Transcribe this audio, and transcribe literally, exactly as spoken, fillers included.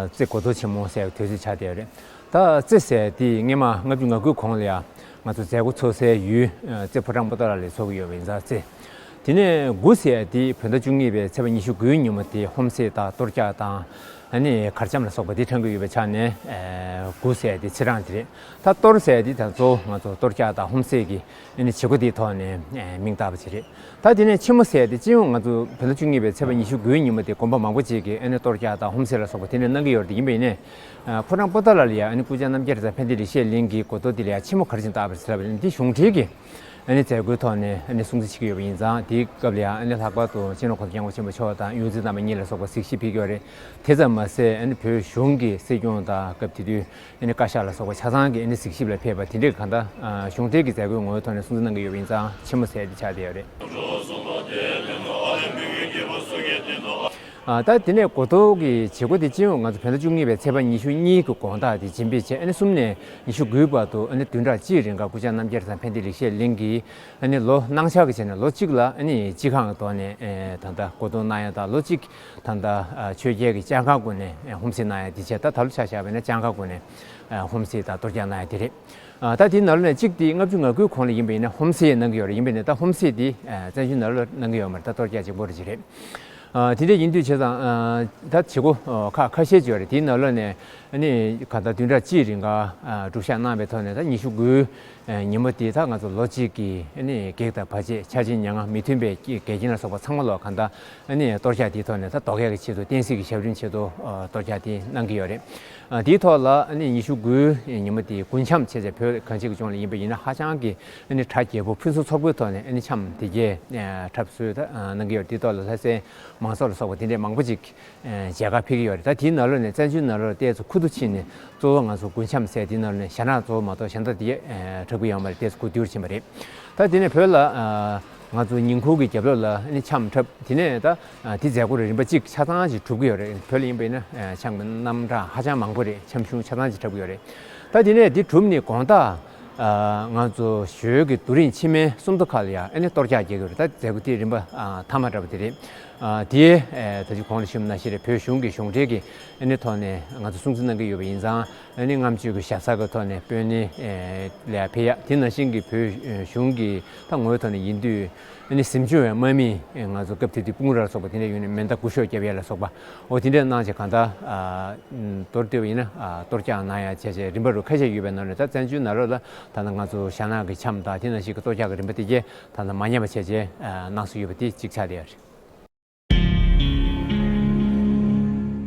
རྩེ་དགུ་ཐོག་ཆེན་མོ་ཟེར་བའི་དུས་ཚོད་ཆགས་བསྡད་ཡོད་རེད། ད་རྩེ་ཟེར་དེ་སྔོན་མ་ལྔ་བཅུ་ང་དགུའི་གོང་ལ་ཡང་ང་ཚོ་མཛད་སྒོ་ཚོགས་སའི་ཡུལ་རྩེ་ཕོ་བྲང་པོ་ཏཱ་ལ་ལ་ཚོགས་ཀྱི་ཡོད་པ་ཡིན་ཙང་རྩེ། དེ་ནས་དགུ་ཟེར་དེ་བོད་ཟླ་བཅུ་གཉིས་པའི་ཚེས་པ་ཉི་ཤུ་དགུའི་ཉིན་མོ་དེ་ཧོམ་སེ་དང་གཏོར་རྒྱག་དང་ཨ་ནི་གར་འཆམ་ལ་སོགས་པ་དེ་འཁྲབ་ཀྱི་ཡོད་པའི་ཆ་ནས་དགུ་ཟེར་དེ་ཚེས་གྲངས་དེ་རེད། ད་གཏོར་ཟེར་དེ་ད་གཙོ་བོ་ང་ཚོ་གཏོར་རྒྱག་དང་ཧོམ་སེ་གི་ཨ་ནི་བྱེད་སྒོ་དེའི་ཐོག་ནས་མིང་བཏགས་པ་ཅིག་རེད། ད་དེ་ནས་ཆེན་མོ་ཟེར་དེ་སྤྱི་ཡོངས་ང་ཚོ་བོད་ཟླ་བཅུ་གཉིས་པའི་ཚེས་པ་ཉི་ཤུ་དགུའི་ཉིན་མོ་དེ་དགོན་པ་མང་པོ་ཅིག་གིས་ཨ་ནི་གཏོར་རྒྱག་དང་ཧོམ་སེ་ལ་སོགས་པ་དེ་འདྲ་གནང་གི་ཡོད་རེད། ཡིན་པ་ཡིན་ནའི་ཕོ་བྲང་པོ་ཏཱ་ལ་ལ་ཡང་ཨ་ནི་སྐུ་བཅར་རྣམ་རྒྱལ་རེད་ཙང་ཕན་བདེ་ལེགས་བཤད་གླིང་གི་སྒོ་རྡོ་དེ་ལ་ཡང་ཆེན་མོ་ག་རེ་བྱས་ནས་བཏགས་པ་རེད་ཟེར་བ་ཡིན་ན། དེ་གཞུང་འབྲེལ་གྱི་ཨ་ནི་མཛད་སྒོའི་ཐོག་ནས་ཨ་ནི་སྲུང་བརྩི་བྱེད་ཀྱི་ཡོད་པ་ཡིན་ཙང་དེའི་སྐབས་ལ་ཡང་ཨ་ནི་ལྷག་པར་དུ་སྤྱི་ནོར་གོང་ས་སྐྱབས་མགོན་ཆེན་པོ་མཆོག་དང་ཡོངས་འཛིན་རྣམ་པ་གཉིས་ལ་སོགས་པ་གཟིགས་ཞིབ་ཕེབས་ཀྱི་ཡོད་རེད། དེ་ཙམ་མ་ཟད་ཨ་ནི་བོད་གཞུང་གི་སྲིད་སྐྱོང་དང་སྐབས་དེ་དུས་ཨ་ནི་བཀའ་ཤག་ལ་སོགས་པ་ཆ་ཚང་གིས་ཨ་ནི་གཟིགས་ཞིབ་ལ་ཕེབས་པ་དེ་འདྲའི་གང་ལྟར་གཞུང་འབྲེལ་གྱི་མཛད་སྒོའི་ངོ་བོའི་ཐོག་ནས་སྲུང་བརྩི་གནང་གི་ཡོད་པ་ཡིན་ཙང་ཆེན་མོ་ཟེར་ཏེ་ཆགས་བསྡད་ཡོད་རེད། ད་དེ་ནས་སྒོ་རྡོ་གི་བྱེད་སྒོ་དེ་སྤྱི་ཡོངས་ང་ཚོ་བོད་ཟླ་བཅུ་གཉིས་པའི་ཚེས་པ་ཉི་ཤུ་གཉིས་ཀྱི་དགོང་དག་དེ་རྗེས་འབུལ་བྱས་ཨ་ནི་གསུམ་ནས་ཉི་ཤུ་དགུའི་བར་དུ་ཨ་ནི་བདུན་ཕྲག་གཅིག་རིང་ག་སྐུ་བཅར་རྣམ་རྒྱལ་ཚང་ཕན་བདེ་ལེགས་བཤད་གླིང་གི་ཨ་ནི་ལོ་གནང་འཆར་གྱི་ཆ་ནས་ལོ་གཅིག་ལ་ཨ་ནི་སྤྱི་ཁང་གི་ཐོག་ནས་ད་ལྟ་སྒོ་རྡོ་གནང་ཡ་དང་ལོ་གཅིག་ད་ལྟ་ཆོས་རྒྱལ་གྱི་ལྕགས་མཁར་སྒོ་ནས་ཧོམ་སེ་གནང་ཡ་དེ་བྱས། ད་ད་ལོ་ཆ་བཞག་པ་ཡིན་ན་ལྕགས་མཁར་སྒོ་ནས་ཧོམ་སེ་དང་གཏོར་རྒྱག་གནང་ཡ་དེ་རེད། ད་དེའི་ནང་ལོགས་ནས་གཅིག་དེ་ལྔ་བཅུ་ང་དགུའི་གོང་ལ་ཡིན་པ་ཡིན་ན་ཧོམ་སེ་གནང་གི་ཡོད་རེད། ཡིན་པ་ཡིན་ན་ད་ཧོམ་སེ་དེ་བཙན་བྱོལ་ནང་ལོགས་གནང་གི་ཡོད་མ་རེད། ད་གཏོར་རྒྱག་གཅིག་པོ་རེད་ཅིག་རེད། དེ་འདྲ་ཡིན་དུས་བྱས་ཙང་ད་བྱེད་སྒོ་ཁག་ཁ་ཤས་ཅིག་ཡོད་རེད། དེའི་ནང་ལོགས་ནས་ཨ་ནི་གང་ལྟར་བདུན་ཕྲག་གཅིག་རིང་ག་སྒྲུབ་བཞག་གནང་བའི་ཐོག་ནས་ད་ཉི་ཤུ་དགུའི་ཉིན་མོ་དེ་ད་ང་ཚོ་ལོ་གཅིག་གི་ཨ་ནི་གེགས་དང་བར་ཆད་ཆར་ཆེན་མྱ་ངན་མི་མཐུན་པའི་འགལ་རྐྱེན་ལ་སོགས་པ་ཚང་མ་ལོག་གང་ལྟར་ཨ་ནི་གཏོར་རྒྱག་དེའི་ཐོག་ནས་ད་ཟློག་ཡག་གི་ཆེད་དུ་བསྟན་སྲིད་ཀྱི་ཞབས་རིམ་ཆེད་དུ་གཏོར་རྒྱག་དེ་གནང་གི་ཡོད་རེད། དེའི་ཐོག་ལ་ཨ་ནི་ཉི་ཤུ་དགུའི་ཉིན་མོ་དེ་དགུན་འཆམ་བྱས་བྱས་བོད་གངས་ཅན་གྱི་ལྗོངས་ལ་ཡིན་པ་ཡིན་ན་ཧ་ཅང་གི་ཨ་ནི་གྲ་རྒྱས་པོ་ཕུན་སུམ་ཚོགས་པོའི་ཐོག་ནས་ཨ་ནི་འཆམ་དེ་གས་འཁྲབ་སྲོལ་ད་གནང་གི་ཡོད་རེད། དེའི་ཐོག་ལ་ལྷ་སའི་མང་ཚོགས་ལ་སོགས་པ་དེ་འདྲས་མང་པོ་ཅིག་མཇལ་ཁ་ཕེབས་ཀྱི་ཡོད་རེད། ད་དེའི་ནང་ལོགས་ནས་བཙན་བྱོལ་ནང་ལོགས་ཏོག་ཙམ་ཁུ་བསྡུ་ཕྱིན་ནས་གཙོ་བོ་ང་ཚོ་དགུན་འཆམ་ཟེར་དེའི་ནང་ལོགས་ནས་ཞྭ་ནག་གཙོ་བོ་མ་གཏོགས་གཞན་དག་དེ་འཁྲབ་ཀྱི་ཡོད་མ་རེད། ཏོག་ཙམ་ཁུ་བསྡུ་ཕྱིན་པ་རེད། ད་དེ་ནས་བོད་ལ་ང་ཚོ་ཉིང་ཁུ་གི་རྒྱབ་ལོགས་ལ་ཨ་ནི་འཆམ་འཁྲབ། དེ་ནས་ད་དེ་མཛད་སྒོ་རིམ་པ་གཅིག་ཆ་ཚང་ཞིག་གྲུབ་ཀྱི་ཡོད་རེད། བོད་ལ་ཡིན་པ་ཡིན་ན་འཆམ་གྱི་རྣམ་གྲངས་ཧ་ཅང་མང་པོ་རེད། འཆམ་གཞུང་ཆ་ཚང་ཞིག་འཁྲབ་ཀྱི་ཡོད་རེད། ད་དེ་ནས་དེ་གྲུབ་ནས་དགོང་དག་ང་ཚོ་ཞོལ་གྱི་རྡོ་རིང་ཕྱི་མའི་སུམ་མདོ་ཁ་ལ་ཡང་ཨ་ནི་གཏོར་རྒྱག་རྒྱག་གི་ཡོད་རེད། ད་མཛད་སྒོ་དེ་རིམ་པ་མཐའ་མ་འདྲ་པོ་དེ་རེད། དེ་ད་ཅི་གོང་ལ་ཞུས་པ་ནང་བཞིན་རེད། བོད་གཞུང་གི་གཞུང་འབྲེལ་གྱི་ཨ་ནི་ཐོག་ནས་ང་ཚོ་སྲུང་བརྩི་གནང་གི་ཡོད་པ་ཡིན་ཙང་། ཨ་ནི་ལྔ་མཆོད་ཀྱི་ཞབས་སར་གྱི་ཐོག་ནས་སྤོས་སྣེ་ལ་ཕེབས་ཡག་དེ་ནང་བཞིན་གྱི་བོད་གཞུང་གི་ད་ངོ་བོའི་ཐོག་ནས་ཡིན་དུས་ཨ་ནི་གཟིམ་ཆུང་བའི་དམག་མི་ང་ཚོ་སྐབས་དེ་དུས་སྤུན་ར་ལ་སོགས་པ་དེ་འདྲ་ཡོང་ནས་མེ་མདའ་སྐུ་ཞབས་རྒྱབ་ཡག་ལ་སོགས་པ་འོ་དེ་འདྲ་གནང་བྱས་གང་ལྟར་མདོར་བསྡུས་པ་ཡིན་ན་གཏོར་རྒྱག་གནང་ཡག་བྱས་བྱས་རིམ་པ་རུ་ཁ་ཤས་ཡོད་པའི་ནང་ནས་ད་བཙན་བྱོལ་ནང་ལོགས་ལ་ད་ལྟ་ང་ཚོ་ཞྭ་ནག་གི་འཆམ་དང་དེ་ནང་བཞིན་གྱི་གཏོར་རྒྱག་གི་རིམ་པ་དེ་གས་ད་ལྟ་མ་ཉམས་པ་བྱས་བྱས་གནང་སྲོལ་ཡོད་པ་དེ་གཅིག་ཆགས་བསྡད་ཡོད་རེད།